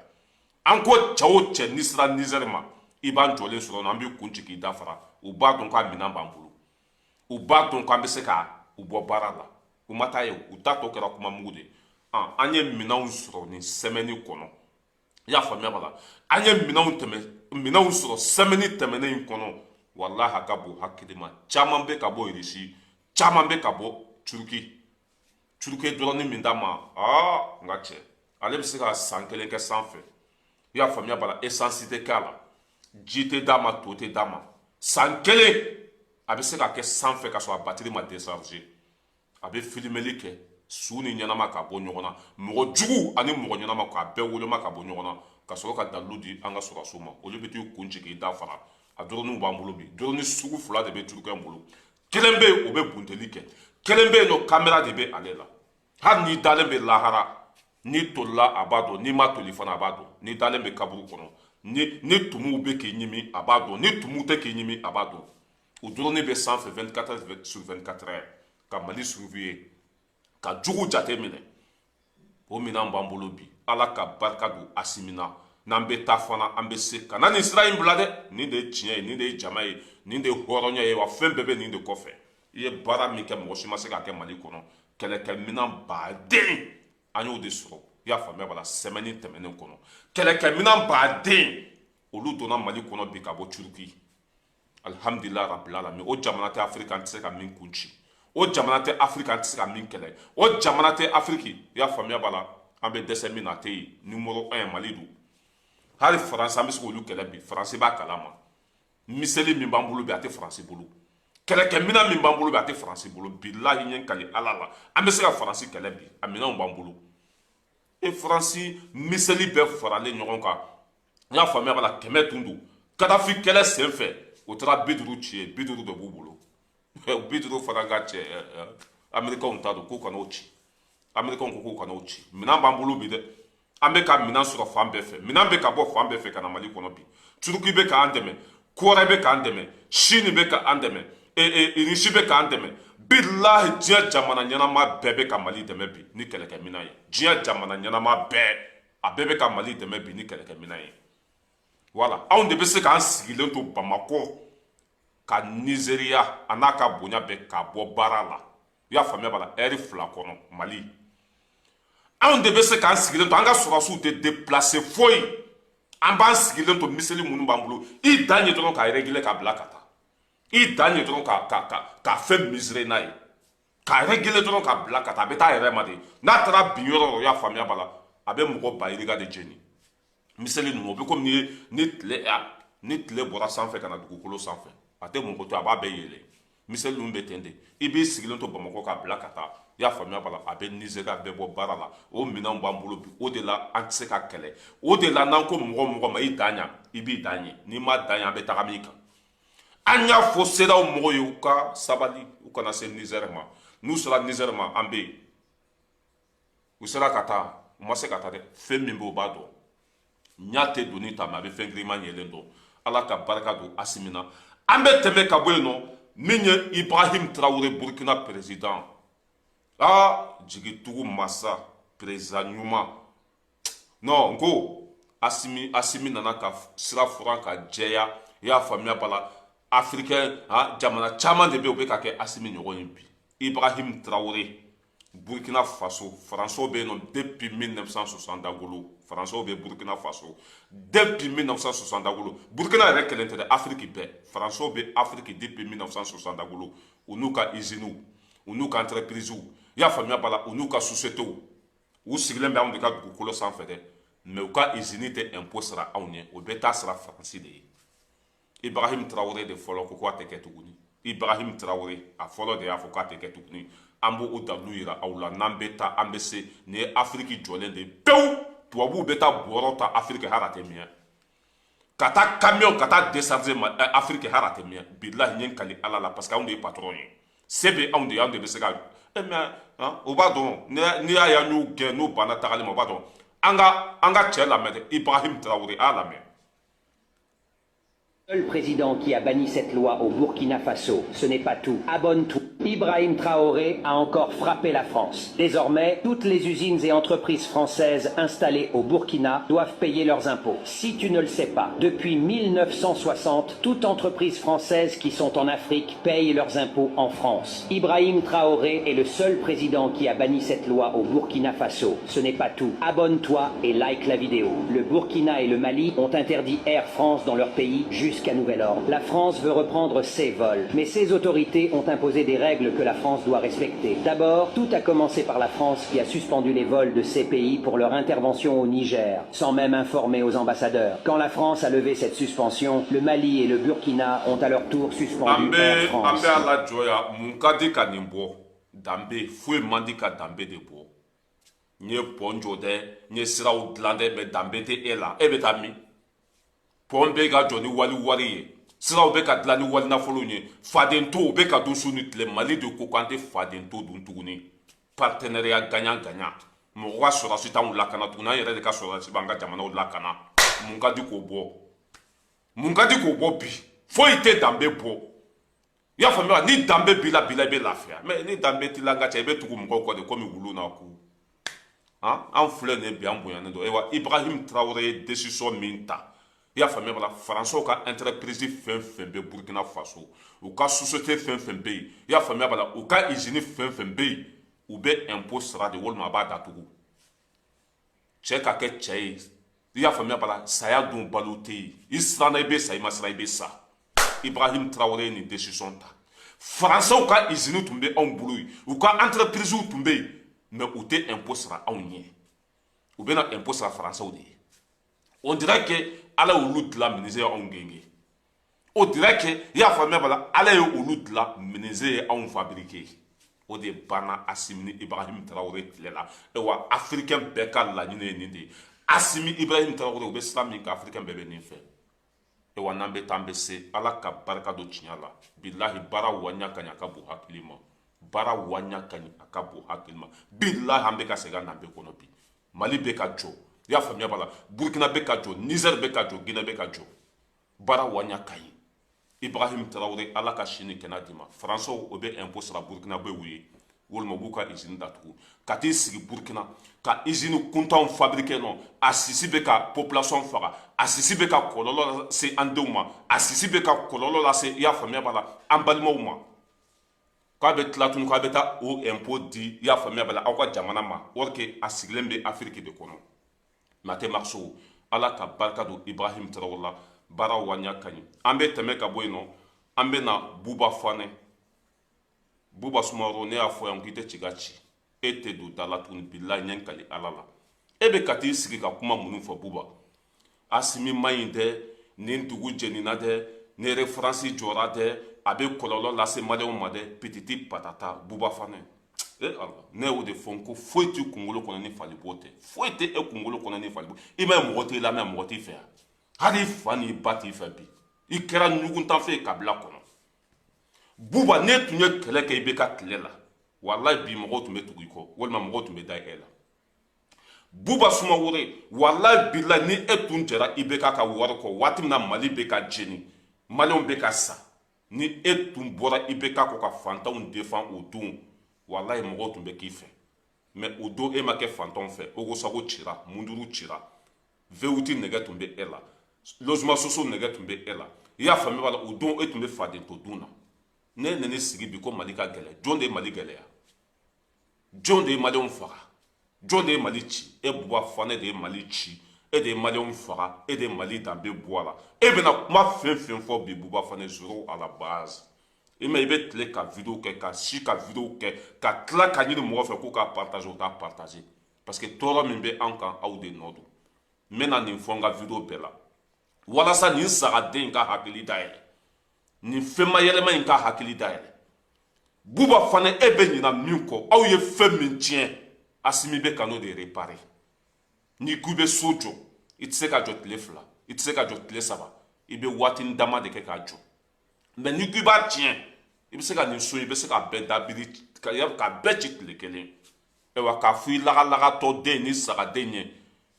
An ko cɛ o cɛ, n'i sera Nizɛri ma, i b'an jɔlen sɔrɔ, an b'i kun ci k'i dafara. U b'a dɔn k'a minɛn b'an bolo, u b'a dɔn k'an bɛ se ka u bɔ baara la. U ma taa ye, u ta tɔ kɛra kuma mugu de ye. An ye minɛnw sɔrɔ nin semaine kɔnɔ, i y'a faamuya b'a la. An ye minɛnw tɛmɛ, minɛnw sɔrɔ semaine tɛmɛnen in kɔnɔ. Walahi, a ka bon hakili ma. Caman bɛ ka bɔ Irisi, caman bɛ ka bɔ Turuki. Turuki drone min d'a ma, aa, n ka cɛ, ale bɛ se ka san kelen kɛ sanfɛ, i y'a faamuya b'a la. Essence tɛ k'a la, ji tɛ d'a ma, to tɛ d'a ma. San kelen a bɛ se ka kɛ sanfɛ ka sɔrɔ a batiri ma décharger. A bɛ filimeli kɛ, su ni ɲɛnama ka bɔ ɲɔgɔn na, mɔgɔ jugu ani mɔgɔ ɲɛnama k'a bɛɛ woloma ka bɔ ɲɔgɔn na, ka sɔrɔ ka dalilu di an ka sɔrɔdasiw ma. Olu bɛ t'u kun ci k'i da fara. A dronew b'an bolo bi. Drone sugu fila de bɛ Turukɛn bolo. Kelen bɛ yen, o bɛ bunteli kɛ. Kelen bɛ yen nɔ, caméra de bɛ ale la. Hali n'i dalen bɛ lahara, n'i tolila, a b'a dɔn. N'i ma toli fana, a b'a dɔn. N'i dalen bɛ kaburu kɔnɔ, ni tumuw bɛ k'i ɲimi, a b'a dɔn. Ni tumuw tɛ k'i ɲimi, a b'a dɔn. O drone bɛ sanfɛ 24 heures sur 24 heures ka Mali surveiller, ka jugu jate minɛ. O minɛn b'an bolo bi. Ala ka barika don Asimi na. N'an bɛ taa fana, an bɛ se ka na nin sira in bila dɛ. Nin de ye tiɲɛ ye, nin de ye jama ye, nin de ye hɔrɔnya ye. Wa fɛn bɛɛ bɛ nin de kɔfɛ. I ye baara min kɛ, mɔgɔ si ma se k'a kɛ Mali kɔnɔ. Kɛlɛkɛminɛn baden, an y'o de sɔrɔ, i y'a faamuya b'a la, semaine tɛmɛnen kɔnɔ. Kɛlɛkɛminɛn baden, olu donna Mali kɔnɔ bi ka bɔ Turuki. Alhamdulilah rabbil alamin. O jamana tɛ Afiriki an tɛ se ka min kun ci, o jamana tɛ Afiriki an tɛ se ka min kɛlɛ, o jamana tɛ Afiriki, i y'a faamuya b'a la, an bɛ dɛsɛ min na, a tɛ yen. Numéro 1, Mali don. Hali Faransi, an bɛ se k'olu kɛlɛ bi. Faransi b'a kalama. Missile min b'an bolo bi, a tɛ Faransi bolo. Kɛlɛkɛminɛn min b'an bolo bi, a tɛ Faransi bolo. Bilahi, n ye n kali Ala la, an bɛ se ka Faransi kɛlɛ bi. A minɛnw b'an bolo. E, Faransi missile bɛɛ faralen ɲɔgɔn kan, n y'a faamuya b'a la, 100 tun don Kadafi kɛlɛ senfɛ. O taara 50 ci ye, 50 de b'u bolo. 50 fana ka cɛ, Amerikɛnw ta don, k'u kana o ci. Amerikɛnw ko k'u kana o ci. Minɛn b'an bolo bi dɛ. An bɛ ka minɛn sɔrɔ fan bɛɛ fɛ. Minɛn bɛ ka bɔ fan bɛɛ fɛ ka na Mali kɔnɔ bi. Turuki bɛ k'an dɛmɛ, Kɔrɛ bɛ k'an dɛmɛ, Sini bɛ k'an dɛmɛ, Irisi bɛ k'an dɛmɛ. Bilahi, diɲɛ jamana ɲɛnama bɛɛ bɛ ka Mali dɛmɛ bi ni kɛlɛkɛminɛn ye. Diɲɛ jamana ɲɛnama bɛɛ, a bɛɛ bɛ ka Mali dɛmɛ bi ni kɛlɛkɛminɛn ye. Wala anw de bɛ se k'an sigilen to Bamakɔ ka Nizeriya a n'a ka bonya bɛɛ k'a bɔ baara la, i y'a faamuya b'a la, ɛri 2 kɔnɔ. Mali, anw de bɛ se k'an sigilen to, an ka sɔrɔdasiw tɛ déplacer foyi. An b'an sigilen to, missile minnu b'an bolo, i dan ye dɔrɔn k'a régler k'a bila ka taa. I dan ye dɔrɔn ka fɛn mesurer n'a ye, k'a régler dɔrɔn k'a bila ka taa. A bɛ taa a yɛrɛ ma de. N'a taara bin yɔrɔ o yɔrɔ, i y'a faamuya b'a la, a bɛ mɔgɔ ba yirika de jeni. Missile ninnu, o bɛ komi ni tile bɔra sanfɛ ka na dugukolo sanfɛ, a tɛ mɔgɔ to, a b'a bɛɛ yɛlɛ. Missile ninnu bɛ ten de. I b'i sigilen to Bamakɔ k'a bila ka taa, i y'a faamuya b'a la, a bɛ Nizeriya bɛɛ bɔ baara la. O minɛnw b'an bolo bi. O de la an tɛ se ka kɛlɛ. O de la n'an ko mɔgɔ mɔgɔ ma i dan ɲa, i b'i dan ɲɛ. N'i ma dan ɲɛ, an bɛ taga min kan, an y'a fɔ CEDEAO mɔgɔw ye, u ka sabali, u kana se Nizɛri ma. N'u sera Nizɛri ma, an bɛ yen. U sera ka taa, u ma se ka taa dɛ. Fɛn min bɛ, u b'a dɔn. Ɲa tɛ doni ta, mais a bɛ fɛn girinman yɛlɛn dɔn. Ala ka barika don Asimi na. An bɛ tɛmɛ ka bɔ yen nɔ. Min ye Ibrahim Traoré, Burkina président, aa, jigitugu masa, président ɲuman. Non, n ko Asimi nana ka sira furan ka jɛya, i y'a faamuya b'a la. Africain, ah, jamana caman de bɛ yen, u bɛ ka kɛ Asimi ɲɔgɔn ye bi. Ibrahim Traoré, Burkina Faso, Faransiw bɛ yen nɔ depuis 1960 dagolo. Faransiw bɛ Burkina Faso depuis 1960 dagolo. Burkina yɛrɛ kelen tɛ dɛ, Afiriki bɛɛ, Faransiw bɛ Afiriki depuis 1960 dagolo. U n'u ka usines, u n'u ka entreprises, i y'a faamuya b'a la, u n'u ka sociétés, u sigilen bɛ anw de ka dugukolo sanfɛ dɛ. Mais u ka usine tɛ impôt sara anw ye, o bɛ taa sara Faransi de ye. Ibrahim Traoré de fɔlɔ ko k'a tɛ kɛ tuguni. Ibrahim Traoré, a fɔlɔ de y'a fɔ k'a tɛ kɛ tuguni. An b'o dalilu yira aw la. N'an bɛ taa, an bɛ se. Nin ye Afiriki jɔlen de ye pewu. Tubabuw bɛ taa bɔrɔ ta Afiriki, hali a tɛ mɛn, ka taa camion ka taa décharger Afiriki, hali a tɛ mɛn. Bilahi, n ye n kali Ala la, parce que anw de ye patron ye, se bɛ anw de ye, anw de bɛ se ka e. Mais o b'a dɔn, n'i y'a ye an y'u gɛn, n'u banna tagali ma, o b'a dɔn. An ka cɛ lamɛn dɛ. Ibrahim Traoré, a lamɛn. Seul président qui a banni cette loi au Burkina Faso. Ce n'est pas tout. Abonne-toi. Ibrahim Traoré a encore frappé la France. Désormais, toutes les usines et entreprises françaises installées au Burkina doivent payer leurs impôts. Si tu ne le sais pas, depuis 1960, toute entreprise française qui sont en Afrique paye leurs impôts en France. Ibrahim Traoré est le seul président qui a banni cette loi au Burkina Faso. Ce n'est pas tout. Abonne-toi et like la vidéo. Le Burkina et le Mali ont interdit Air France dans leur pays jusqu'à nouvel ordre. La France veut reprendre ses vols, mais ses autorités ont imposé des règles que la France doit respecter. D'abord, tout a commencé par la France qui a suspendu les vols de ces pays pour leur intervention au Niger, sans même informer aux ambassadeurs. Quand la France a levé cette suspension, le Mali et le Burkina ont à leur tour An suspendu Air bɛ an France. bɛ ala jɔ yan. Mun ka di ka nin bɔ? Danbe foyi man di ka danbe de bɔ. N ye pont jɔ dɛ, n ye siraw dilan dɛ, mais danbe tɛ e la. E bɛ taa min? Pont bɛ ka jɔ ni wali wari ye, siraw bɛ ka dilan ni wali nafolo ye, faden to bɛ ka dun su ni tile. Mali de ko k'an tɛ faden to dun tuguni. Partenariat gagnant gagnant. Mɔgɔ ka sɔrɔsi t'anw lakana tuguni, an yɛrɛ de ka sɔrɔsi b'an ka jamanaw lakana. Mun ka di k'o bɔ? Mun ka di k'o bɔ bi? Foyi tɛ danbe bɔ. I y'a faamuya? Ni danbe b'i la bi la, i bɛ lafiya, mais ni danbe t'i la, n ka cɛ, i bɛ tugu mɔgɔw kɔ de komi wulu n'a ku. Han, an filɛ nin ye bi, an bonyanen don. Ayiwa, Ibrahim Traoré ye décision min ta, i y'a faamuya bala, Faransɛw ka entreprise fɛn fɛn bɛ Burkina Faso, u ka société fɛn fɛn bɛ yen, i y'a faamuya bala, u ka usine fɛn fɛn bɛ yen, u bɛ impôt sara de walima a b'a datugu. Cɛ ka kɛ cɛ ye, i y'a faamuya bala, saya dun balo tɛ yen. I siranna, i bɛ sa, i ma siran, i bɛ sa. Ibrahim Traoré ye nin décision ta. Faransɛw ka usine tun bɛ anw bolo yen, u ka entreprise tun bɛ yen, mais u tɛ impôt sara anw ɲɛ, u bɛna impôt sara faransɛw de ye. On dirait que Ala y'olu dilan menuisier ye anw genge. On dirait que, i y'a faamuya bala, Ala ye olu dilan menuisier ye anw fabriqué. O de banna Asimi ni Ibrahim Traoré tile la. Ayiwa, africain bɛɛ ka laɲini ye nin de ye. Asimi, Ibrahim Traoré, u bɛ sira min kan, africain bɛɛ bɛ nin fɛ. Ayiwa, n'an bɛ taa, an bɛ se. Ala ka barika don tiɲɛ la. Bilahi, baara waɲa ka ɲi, a ka bon hakili ma. Baara waɲa ka ɲi, a ka bon hakili ma. Bilahi, an bɛ ka segin an danbe kɔnɔ bi. Mali bɛ ka jɔ, i y'a faamuya b'a la, Burukina bɛ ka jɔ, Niger bɛ ka jɔ, Guinée bɛ ka jɔ. Baara waɲa ka ɲi. Ibrahim Traoré, Ala ka sini kɛnɛ d'i ma. Faransɛw, o bɛ impôt sara Burukinabew ye walima u b'u ka usine datugu. Ka t'i sigi Burukina ka usine kuntanw fabriquer nɔ, a sisi bɛ ka population faga, a sisi bɛ ka kɔlɔlɔ lase an denw ma, a sisi bɛ ka kɔlɔlɔ lase, i y'a faamuya b'a la, an balimaw ma. K'a bɛ tila tuguni k'a bɛ taa o impôt di, i y'a faamuya b'a la, aw ka jamana ma, or que a sigilen bɛ Afiriki de kɔnɔ. Mais a tɛ marché o. Ala ka barika don Ibrahim Traoré la. Baara waɲa ka ɲi. An bɛ tɛmɛ ka bɔ yen nɔ, an bɛ na Buba Fanɛ, Buba Sumaworo. Ne y'a fɔ yan k'i tɛ ci ka ci, e tɛ don da la tuguni. Bilahi, ɲɛ kali Ala la, e bɛ ka t'i sigi ka kuma minnu fɔ, Buba, Asimi man ɲi dɛ, nin dugu jenina dɛ, ni référence jɔra dɛ, a bɛ kɔlɔlɔ lase maliyɛnw ma dɛ, pititi patata. Buba Fanɛ, e Ala, ne y'o de fɔ n ko foyi t'i kunkolo kɔnɔ ni falibo tɛ. Foyi tɛ e kunkolo kɔnɔ ni falibo. I m'a ye, mɔgɔ t'i lamɛn, mɔgɔ t'i fɛ yan, hali i fa n'i ba t'i fɛ bi. I kɛra ɲuguntanfe ye kabila kɔnɔ. Buba, ne tun ye kɛlɛ kɛ i bɛ ka tile la, walayi, bi mɔgɔw tun bɛ tugu i kɔ walima mɔgɔw tun bɛ da e la. Buba Sumaworo, walayi bilayi, ni e tun jɛra i bɛ ka wari kɔ waati min na Mali bɛ ka jeni, maliyɛnw bɛ ka sa, ni e tun bɔra i bɛ ka kɔ ka fantanw défend o don, walayi, mɔgɔw tun bɛ k'i fɛ. Mais o don e ma kɛ fantanw fɛ. Ogosago cira, munduru cira, V8 nɛgɛ tun bɛ e la, logement sociaux nɛgɛ tun bɛ e la. I y'a faamuya b'a la, o don e tun bɛ faden to dun na. Ne nana sigi bi ko Mali ka gɛlɛ. Jɔn de ye Mali gɛlɛya? Jɔn de ye maliyɛnw faga? Jɔn de ye Mali ci? E Buba Fanɛ de ye Mali ci, e de ye maliyɛnw faga, e de ye Mali danbe bɔ a la. E bɛna kuma fɛn fɛn fɔ bi, Buba Fanɛ, zéro à la base. I ma, i bɛ tile ka vidéo kɛ, ka si ka vidéo kɛ, ka tila ka ɲini mɔgɔ fɛ k'u ka partager, u t'a partager, parce que tɔɔrɔ min bɛ an kan, aw de nɔ don. N bɛna nin fɔ n ka vidéo bɛɛ la walasa nin sagaden ka hakili dayɛlɛ, nin fɛnma yɛlɛma in ka hakili dayɛlɛ. Buba Fana, e bɛ ɲina min kɔ, aw ye fɛn min tiɲɛ, Asimi bɛ ka n'o de réparer. N'i ko i bɛ so jɔ, i tɛ se ka jɔ tile 2, i tɛ se ka jɔ tile 3, i bɛ waatinin dama de kɛ k'a jɔ. Mais n'i ko i b'a tiɲɛ, i bɛ se ka nin so, i bɛ se ka bɛɛ dabiri, ka bɛɛ ci tile kelen. Ayiwa, k'a fɔ i lagalagatɔ den ni sagaden ye,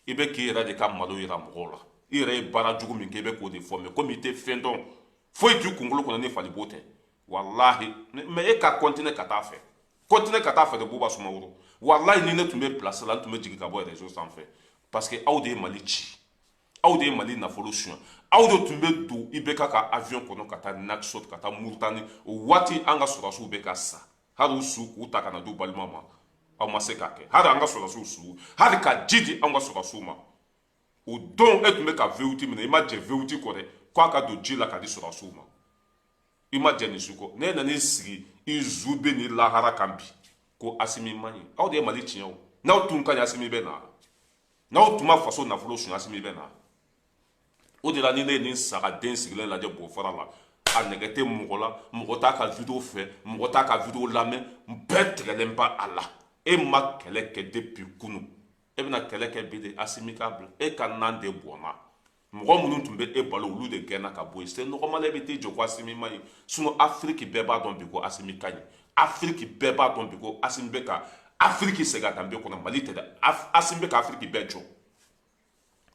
i bɛ k'i yɛrɛ de ka malo yira mɔgɔw la. I yɛrɛ ye baara jugu min kɛ, i bɛ k'o de fɔ. Mais komi i tɛ fɛn dɔn, foyi t'i kunkolo kɔnɔ ni falibo tɛ, walahi. Mais e ka continuer ka taa fɛ, continuer ka taa fɛ de. Buba Sumaworo, walahi, ni ne tun bɛ place la, n tun bɛ jigin ka bɔ réseau sanfɛ, parce que aw de ye Mali ci, aw de ye Mali nafolo suɲɛ, aw de tun bɛ don IBK ka avion kɔnɔ ka taa Nouakchott, ka taa Mauritanie. O waati, an ka sɔrɔdasiw bɛ ka sa, hali u su k'u ta ka na d'u balima ma, aw ma se k'a kɛ. Hali an ka sɔrɔdasiw su, hali ka ji di an ka sɔrɔdasiw ma, o don e tun bɛ ka V8 minɛ, i ma jɛ V8 kɔ dɛ, k'a ka don ji la ka di sɔrɔdasiw ma, i ma jɛ nin si kɔ. Ne nana i sigi i zu bɛ ni lahara kan bi ko Asimi man ɲi. Aw de ye Mali tiɲɛ o. N'aw tun ka ɲi, Asimi bɛ na. N'aw tun ma faso nafolo suɲɛ, Asimi bɛ na. O de la, ni ne ye nin sagaden sigilen lajɛ bofara la, a nɛgɛ tɛ mɔgɔ la, mɔgɔ t'a ka vidéo fɛ, mɔgɔ t'a ka vidéo lamɛn, bɛɛ tigɛlen ba a la. E ma kɛlɛ kɛ depuis kunu, e bɛna kɛlɛ kɛ bi de. Asimi k'a bila, e ka nan de bɔnna. Mɔgɔ minnu tun bɛ e balo, olu de gɛnna ka bɔ yen. C'est normal e bɛ t'i jɔ ko Asimi ma ɲi. Sinon Afiriki bɛɛ b'a dɔn bi ko Asimi ka ɲi. Afiriki bɛɛ b'a dɔn bi ko Asimi bɛ ka Afiriki segin a danbe kɔnɔ. Mali tɛ dɛ, Asimi bɛ ka Afiriki bɛɛ jɔ.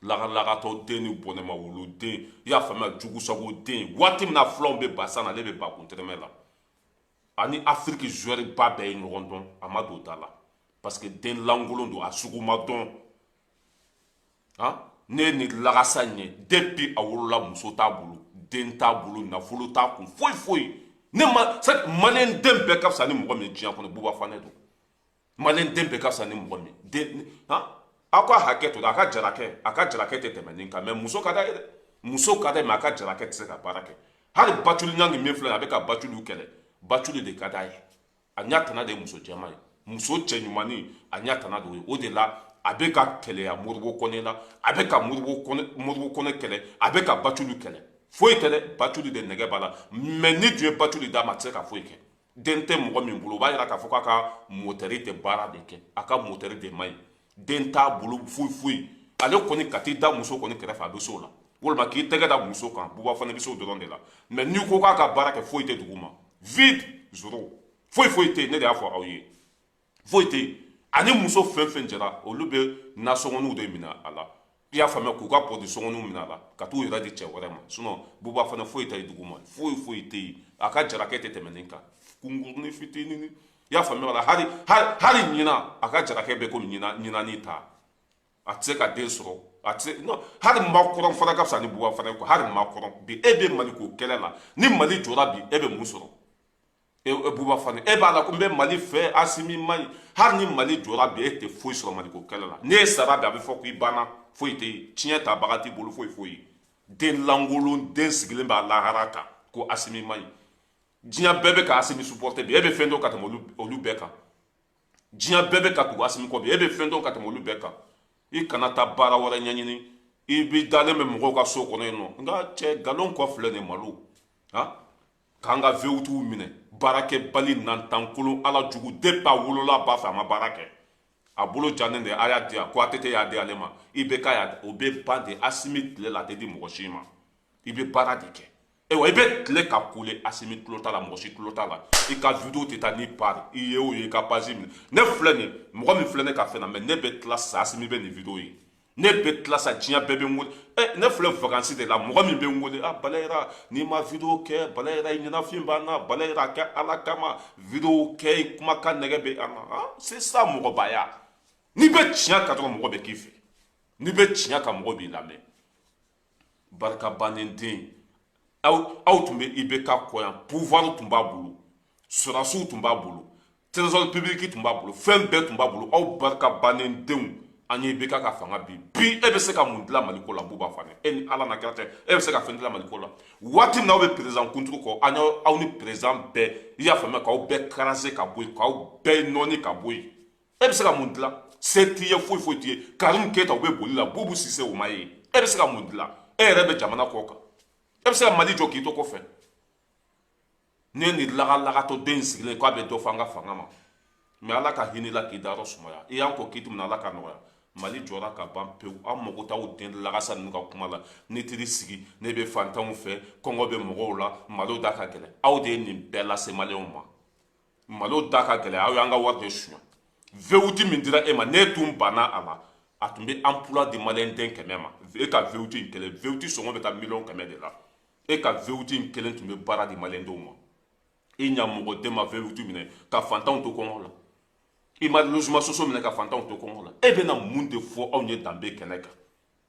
Lagalagatɔ den ni bɔnɛma woloden, i y'a faamuya, jugusago den. Waati min na filanw bɛ basan na, ale bɛ bakun tɛrɛmɛ la. Ani Afiriki joueur ba bɛɛ ye ɲɔgɔn dɔn, a ma don da la parce que den lankolon don, a sugu ma dɔn. Han, ne ye nin lagasa in ye depuis a wolola, muso t'a bolo, den t'a bolo, nafolo t'a kun, foyi foyi. Ne ma maliyɛn den bɛɛ ka fisa ni mɔgɔ min diɲɛ kɔnɔ, Buba Fanɛ don. Maliyɛn den bɛɛ ka fisa ni mɔgɔ min den. Han, aw ka hakɛ to, a ka jarakɛ, a ka jarakɛ tɛ tɛmɛ nin kan. Mais muso ka d'a ye dɛ, muso ka d'a ye, mais a ka jarakɛ tɛ se ka baara kɛ. Hali Batuli ɲangi min filɛ, a bɛ ka Batuliw kɛlɛ, Batuli de ka d'a ye. A ɲɛ tana de ye muso jɛman ye, muso cɛ ɲumannin, a ɲɛ tana de ye. O de la a bɛ ka kɛlɛya Modibo Kɔnɛ la, a bɛ ka Modibo Kɔnɛ kɛlɛ, a bɛ ka Batuli kɛlɛ. Foyi tɛ dɛ, Batuli de nɛgɛ b'a la. Mais ni dun ye Batuli d'a ma, a tɛ se ka foyi kɛ. Den tɛ mɔgɔ min bolo, o b'a yira k'a fɔ k'a ka motɛri tɛ baara de kɛ, a ka motɛri de man ɲi. Den t'a bolo, foyi foyi. Ale kɔni ka t'i da muso kɔni kɛrɛfɛ, a bɛ s'o la, walima k'i tɛgɛ da muso kan, Buba fana bɛ s'o dɔrɔn de la. Mais n'i ko k'a ka baara kɛ, foyi tɛ dugu ma, vide, zéro, foyi foyi tɛ yen. Ne de y'a fɔ aw ye, foyi tɛ yen. Ani muso fɛn fɛn jɛra, olu bɛ nasɔngɔniw de minɛ a la, i y'a faamuya, k'u ka pɔdi sɔngɔniw minɛ a la ka t'u yɛrɛ di cɛ wɛrɛ ma. Sinon Buba fana, foyi tɛ dugu ma, foyi foyi tɛ yen. A ka jarakɛ tɛ tɛmɛ nin kan, kunkurunin fitinin, i y'a faamuya la. Hali hali ɲinan, a ka jarakɛ bɛ komi ɲinan ɲinani ta, a tɛ se ka den sɔrɔ, a tɛ se. Non, hali Macron fana ka fisa ni Buba fana ye quoi. Hali Macron bi, e bɛ Mali ko kɛlɛ la, ni Mali jɔra bi, e bɛ mun sɔrɔ? E Buba Fana, e b'a la ko n bɛ Mali fɛ, Asimi man ɲi. Hali ni Mali jɔra bi, e tɛ foyi sɔrɔ Mali ko kɛlɛ la. N'e sara bi, a bɛ fɔ k'i banna, foyi tɛ yen, tiɲɛ tabaga t'i bolo, foyi foyi. Den lankolon, den sigilen b'a lahara kan ko Asimi man ɲi. Diɲɛ bɛɛ bɛ ka Asimi supporter bi, e bɛ fɛn dɔn ka tɛmɛ olu bɛɛ kan. Diɲɛ bɛɛ bɛ ka tugu Asimi kɔ bi, e bɛ fɛn dɔn ka tɛmɛ olu bɛɛ kan. I kana taa baara wɛrɛ ɲɛɲini, i b'i dalen bɛ mɔgɔw ka so kɔnɔ yen nɔ. Nka cɛ, nkalon kɔ filɛ nin malo han, k'an ka V8w minɛ, baarakɛbali nantankolon, ala jugu. Depuis a wolola ba fɛ, a ma baara kɛ, a bolo jannen de. A y'a di yan ko ATT y'a di ale ma, IBK y'a, o bɛ ban de. Asimi tile la, a tɛ di mɔgɔ si ma. I bɛ baara de kɛ. Ayiwa, i bɛ tile ka kule, Asimi tulo t'a la, mɔgɔ si tulo t'a la. I ka vidéo tɛ taa ni pari i ye o ye, i ka page minɛ. Ne filɛ nin, mɔgɔ min filɛ ne ka fɛn na, mais ne bɛ tila sa, Asimi bɛ nin vidéo ye, ne bɛ tila sa, diɲɛ bɛɛ bɛ n wele. Ɛ, ne filɛ vacances de la, mɔgɔ min bɛ n wele: a Balayira, n'i ma vidéo kɛ, Balayira, i ɲɛnafin b'an na, Balayira, kɛ Ala kama, vidéo kɛ, i kumakan nɛgɛ bɛ an na. Ah, c'est ça mɔgɔbaya. N'i bɛ tiɲɛ kan dɔrɔn, mɔgɔ bɛ k'i fɛ. N'i bɛ tiɲɛ kan, mɔgɔ b'i lamɛn. Barika bannen den, aw tun bɛ IBK kɔ yan, pouvoir tun b'a bolo, sɔrɔdasiw tun b'a bolo, trésor public tun b'a bolo, fɛn bɛɛ tun b'a bolo. Aw barika bannen denw, an ye IBK ka fanga bi bi. E bɛ se ka mun dilan Mali ko la? Buba Fane, e ni Ala na kira cɛ, e bɛ se ka fɛn dilan Mali ko la? Waati min na aw bɛ président kunturu kɔ, an aw ni président bɛɛ, i y'a faamuya, k'aw bɛɛ karase ka bɔ yen, k'aw bɛɛ nɔɔni ka bɔ yen, e bɛ se ka mun dilan? Se t'i ye, foyi foyi t'i ye. Karim Keyita, u bɛ boli la, Bubu Sise, o ma ye. E bɛ se ka mun dilan? E yɛrɛ bɛ jamana kɔ kan, e bɛ se ka Mali jɔ k'i to kɔfɛ? Ne ye nin lagalagatɔ den sigilen k'a bɛ dɔ fɔ an ka fanga ma, mais Ala ka hinɛ la k'i dayɔrɔ sumaya. I y'an kɔ k'i tun Ala ka nɔgɔya. Mali jɔra ka ban pewu. An mago t'aw den lagasa ninnu ka kuma la. Ne teri sigi, ne bɛ fantanw fɛ, kɔngɔ bɛ mɔgɔw la, malo da ka gɛlɛn. Aw de ye nin bɛɛ lase maliyɛnw ma. Malo da ka gɛlɛn, aw y'an ka wari de suɲɛ. V8 min dira e ma, ne tun banna a la. A tun bɛ emploi di maliyɛn den 100 ma. E ka V8 in kelen, V8 sɔngɔ bɛ taa miliyɔn 100 de la. E ka V8 in kelen tun bɛ baara di maliyɛn denw ma. I ɲamɔgɔ den ma V8 minɛ ka fantanw to kɔngɔ la. I ma logement sociaux minɛ ka fantanw to kɔngɔ la. E bɛna mun de fɔ anw ye danbe kɛnɛ kan?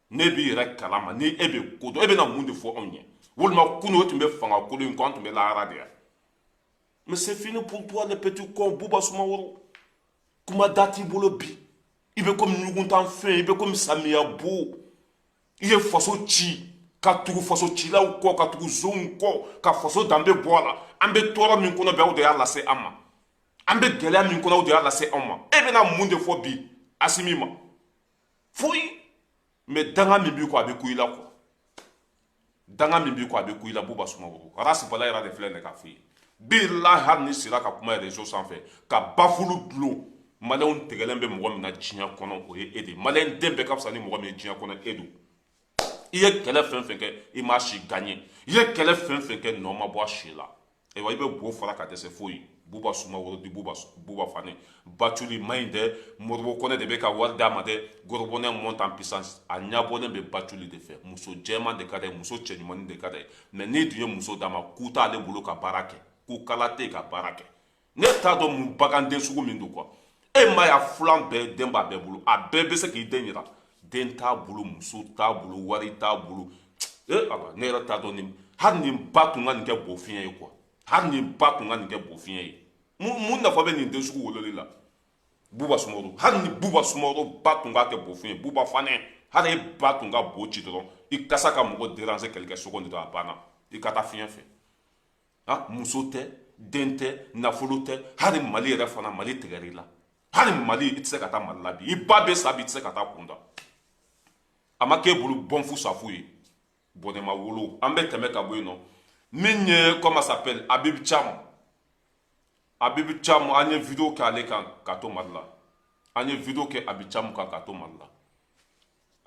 Ne b'i yɛrɛ kalama ni e bɛ ko dɔn. E bɛna mun de fɔ anw ye? Walima kunun o tun bɛ fanga kolon in kɔ, an tun bɛ lahara de yan. Mais c'est fini pour toi, le petit con Buba Sumaworo. Kuma da t'i bolo bi. I bɛ komi ɲuguntan fɛn, i bɛ komi samiya bo. I ye faso ci ka tugu faso cilaw kɔ, ka tugu zonw kɔ, ka faso danbe bɔ a la. An bɛ tɔɔrɔ min kɔnɔ bi, aw de y'a lase an ma. An bɛ gɛlɛya min kɔnɔ, aw de y'a lase anw ma. E bɛna mun de fɔ bi Asimi ma? Foyi. Mais danga min b'i kɔ, a bɛ ku i la quoi. Danga min b'i kɔ, a bɛ ku i la. Buba Sumaworo, Arasi Bala yɛrɛ de filɛ nin ye k'a f'i ye. Bilahi, hali ni sera ka kuma réseau sanfɛ ka bafulu dulon, maliyɛnw tigɛlen bɛ mɔgɔ min na diɲɛ kɔnɔ, o ye e de ye. Maliyɛn den bɛɛ ka fisa ni mɔgɔ min ye diɲɛ kɔnɔ, e don. I ye kɛlɛ fɛn fɛn kɛ, i m'a si gagné. I ye kɛlɛ fɛn fɛn kɛ, nɔ ma bɔ a si la. Ayiwa, i bɛ bo fara ka dɛsɛ foyi. Buba Sumaworo di Buba, Buba Fane Baculi ma ɲi dɛ. Moribo Kɔnɛ de bɛ ka wari d'a ma dɛ. Gorobonɛ monte en puissance, a ɲɛbɔlen bɛ Baculi de fɛ. Muso jɛman de ka d'a ye, muso cɛɲumanin de ka d'a ye. Mais n'i dun ye muso d'a ma, k'u t'ale bolo ka baara kɛ, k'u kala tɛ yen ka baara kɛ. Ne t'a dɔn mun baganden sugu min don quoi. E ma y'a filan bɛɛ, den b'a bɛɛ bolo, a bɛɛ bɛ se k'i den yira. Den t'a bolo, muso t'a bolo, wari t'a bolo. E ala, ne yɛrɛ t'a dɔn nin, hali nin ba tun ka nin kɛ bofiɲɛ ye quoi. Hali nin ba tun ka nin kɛ bofiɲɛ ye. Mun nafa bɛ nin den sugu wololi la? Buba Sumaworo, hali ni Buba Sumaworo ba tun k'a kɛ bofin ye. Buba Fanɛ, hali e ba tun ka bo ci dɔrɔn, i kasa ka mɔgɔ déranger quelques secondes dɔrɔn, a banna, i ka taa fiɲɛ fɛ. Ah, muso tɛ, den tɛ, nafolo tɛ. Hali Mali yɛrɛ fana, Mali tigɛr'i la. Hali Mali, i tɛ se ka taa Mali la bi. I ba bɛ sa bi, i tɛ se ka taa kunda. A ma k'e bolo bɔnfu safu ye, bɔnɛma wolo. An bɛ tɛmɛ ka bɔ yen nɔ. Min ye, comment s'appelle, Habib Thiam. Habib Thiam, an ye vidéo kɛ ale kan ka to Mali la. An ye vidéo kɛ Habib Thiam kan ka to Mali la.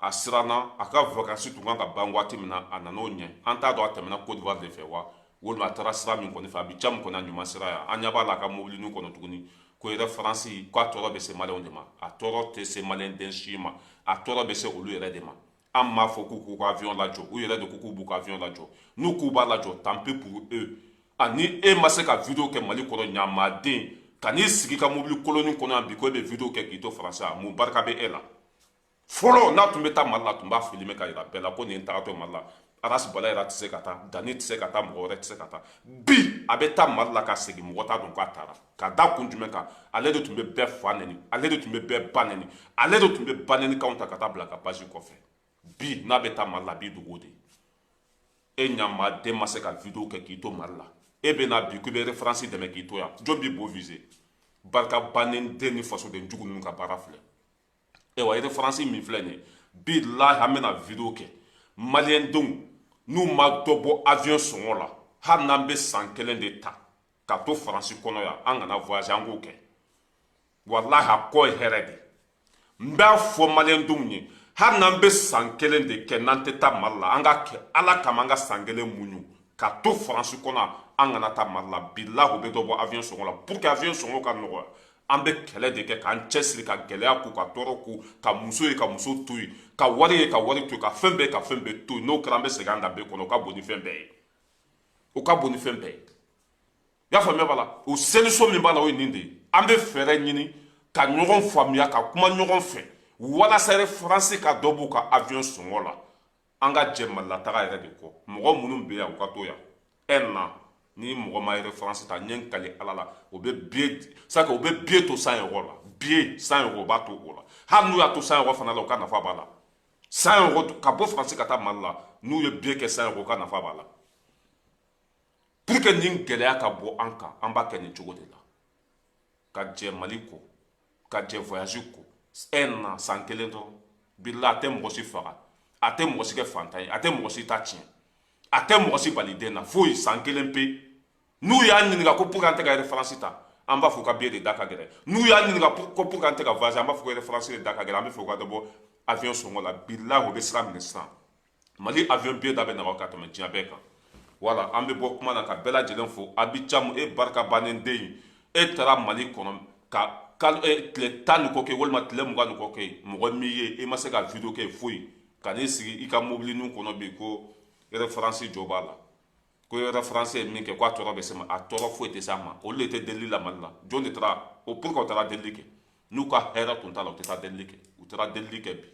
A siranna, a ka vacances tun kan ka ban waati min na, a nan'o ɲɛ. An t'a dɔn a tɛmɛna Côte d'Ivoire de fɛ wa, walima a taara sira min kɔni fɛ. Habib Thiam kɔni, a ɲuman sira yan. An ɲɛ b'a la a ka mobilinin kɔnɔ tuguni ko yɛrɛ Faransi, k'a tɔɔrɔ bɛ se maliyɛnw de ma. A tɔɔrɔ tɛ se maliyɛn den si ma, a tɔɔrɔ bɛ se olu yɛrɛ de ma. An m'a fɔ k'u k'u ka avion lajɔ, u yɛrɛ de ko k'u b'u ka avion lajɔ. N'u k'u b'a lajɔ, tant pis pour eux. Ani e ma se ka vidéo kɛ Mali kɔnɔ, ɲamaden, ka n'i sigi ka mobili koloni kɔnɔ yan bi ko e bɛ vidéo kɛ k'i to Faransi, a mun barika bɛ e la? Fɔlɔ, n'a tun bɛ taa Mali la, a tun b'a filmer ka yira bɛɛ la ko nin ye n tagatɔ Mali la. Arasi Bala yɛrɛ tɛ se ka taa, Dani tɛ se ka taa, mɔgɔ wɛrɛ tɛ se ka taa. Bi a bɛ taa Mali la ka segin, mɔgɔ t'a dɔn k'a taara. Ka da kun jumɛn kan? Ale de tun bɛ bɛɛ fa nɛni, ale de tun bɛ bɛɛ ba nɛni, ale de tun bɛ ba nɛni ta ka taa bila ka page kɔfɛ. Bi n'a bɛ taa Mali la, a b'i dogo de. E ɲama den ma se ka vidéo kɛ k'i to Mali la, e bɛ na bi k'i bɛ référence dɛmɛ k'i to yan. Jɔn b'i bo viser? Barika bannen den ni fasoden jugu ninnu ka baara filɛ. Ayiwa, référence min filɛ nin ye, bilahi, an bɛna vidéo kɛ. Maliyɛn denw, n'u ma dɔ bɔ avion sɔngɔ la, hali n'an bɛ san kelen de ta ka to Faransi kɔnɔ yan, an kana voyage, an k'o kɛ. Walahi, a kɔ ye hɛrɛ de. N b'a fɔ maliyɛn denw ye, hali n'an bɛ san kelen de kɛ n'an tɛ taa Mali la, an ka kɛ Ala kama, an ka san kelen muɲu ka to Faransi kɔnɔ, an kana taa Mali la. Bilahi, u bɛ dɔ bɔ avion sɔngɔ la pour que avion sɔngɔ ka nɔgɔya. An bɛ kɛlɛ de kɛ k'an cɛsiri, ka gɛlɛya k'u, ka tɔɔrɔ k'u, ka muso ye, ka muso to yen, ka wari ye, ka wari to yen, ka fɛn bɛɛ, ka fɛn bɛɛ to yen. N'o kɛra, an bɛ segin an danbe kɔnɔ. O ka bon ni fɛn bɛɛ ye, o ka bon ni fɛn bɛɛ ye. I y'a faamuya b'a la? O solution min b'a la, o ye nin de ye. An bɛ fɛɛrɛ ɲini ka ɲɔgɔn faamuya, ka kuma ɲɔgɔn fɛ, walasa yɛrɛ Faransi ka dɔ b'u ka avion sɔngɔ la. An ka jɛ Malilataga yɛrɛ de kɔ. Mɔgɔ minnu bɛ yan, u ka to yan un an. Ni mɔgɔ ma yɛrɛ Faransi ta, n ye n kali Ala la, o bɛ billet sake, o bɛ billet to 100 euros la. Billet 100 euros, o b'a to o la. Hali n'u y'a to 100 euros fana la, u ka nafa b'a la. 100 euros ka bɔ Faransi ka taa Mali la, n'u ye billet kɛ 100 euros, u ka nafa b'a la. Pour que nin gɛlɛya ka bɔ an kan, an b'a kɛ nin cogo de la: ka jɛ Mali kɔ, ka jɛ voyage kɔ un an, san kelen dɔrɔn. Bila, a tɛ mɔgɔ si faga, a tɛ mɔgɔ si kɛ fantan ye, a tɛ mɔgɔ si ta tiɲɛ, a tɛ mɔgɔ si bali den na foyi. San kelen pe. N'u y'a ɲininka ko pour que an tɛ ka référence ta, an b'a fɔ ka billet de da ka gɛlɛn. N'u y'a ɲininka ko pour que an tɛ ka voyage, an b'a fɔ ko référence de da ka gɛlɛn, an bɛ fɛ u ka dɔ bɔ avion sɔngɔ la. Bilahi, o bɛ sira minɛ sisan. Mali avion billet da bɛ nɔgɔ ka tɛmɛ diɲɛ bɛɛ kan. Wala an bɛ bɔ kuma na ka bɛɛ lajɛlen fo. Abi Camu, e barika bannen den, e taara Mali kɔnɔ ka kalo tile 10 ni kɔ kɛ walima tile 20 ni kɔ kɛ, mɔgɔ min ye e ma se ka vidéo kɛ foyi, ka n'i sigi i ka mobilinin kɔnɔ bi ko référence jɔ b'a la, ko référence ye min kɛ, ko a tɔɔrɔ bɛ se ma. A tɔɔrɔ foyi tɛ se a ma. Olu de tɛ delili la Mali la. Jɔn de taara o? Pourquoi u taara delili kɛ? N'u ka hɛrɛ tun t'a la, u tɛ taa delili kɛ. U taara delili kɛ bi,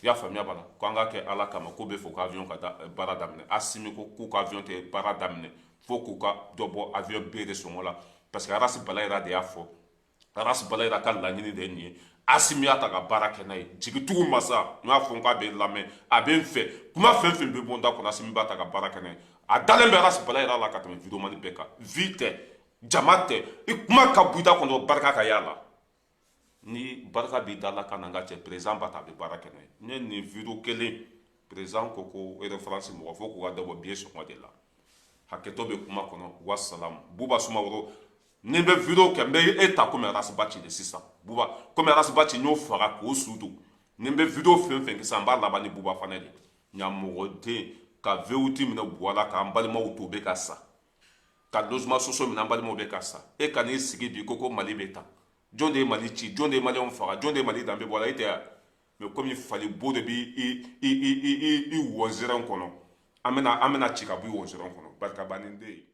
i y'a faamuya b'a la, ko an ka kɛ Ala kama, k'u bɛ fɛ u ka avion ka da baara daminɛ. Asimi ko k'u ka avion tɛ baara daminɛ fo k'u ka dɔ bɔ avion billet de sɔngɔ la, parce que Arasi Balayira de y'a fɔ. Arasi Balayira ka laɲini de ye nin ye. Asimi y'a ta ka baara kɛ n'a ye. Jigitugu masa, n y'a fɔ n k'a bɛ n lamɛn, a bɛ n fɛ. Kuma fɛn fɛn bɛ bɔ n da kɔnɔ, Asimi b'a ta ka baara kɛ n'a ye. A dalen bɛ Arasi Balayira la ka tɛmɛ videomani bɛɛ kan. Vie tɛ, jama tɛ, i kuma ka bɔ i da kɔnɔ, barika ka y'a la. Ni barika b'i da la ka na, n ka cɛ, président b'a ta, a bɛ baara kɛ n'a ye. N ye nin vidéo kelen, président ko ko référence mɔgɔ fo k'u ka dɔ bɔ billet sɔngɔ de la. Hakɛto bɛ kuma kɔnɔ. Wasalam. Buba Sumaworo, ni n bɛ vidéo kɛ, n bɛ e ta komi Arasibaci de sisan. Buba, komi Arasibaci n y'o faga k'o su don. Ni n bɛ vidéo fɛn fɛn kɛ sisan, n b'a laban ni Buba fana de. Ɲamɔgɔden ka V8 minɛ Buwa la k'an balimaw to, bɛ ka sa, ka logement sociaux minɛ, an balimaw bɛ ka sa. E ka n'i sigi bi ko Mali bɛ tan. Jɔn de ye Mali ci? Jɔn de ye Maliyɛnw faga? Jɔn de ye Mali danbe bɔ a la? E tɛ yan. Mais komi fali bo de b'i i i i i i wɔnzɛrɛn kɔnɔ, an bɛna ci ka bɔ i wɔnzɛrɛn kɔnɔ. Barika bannen den ye.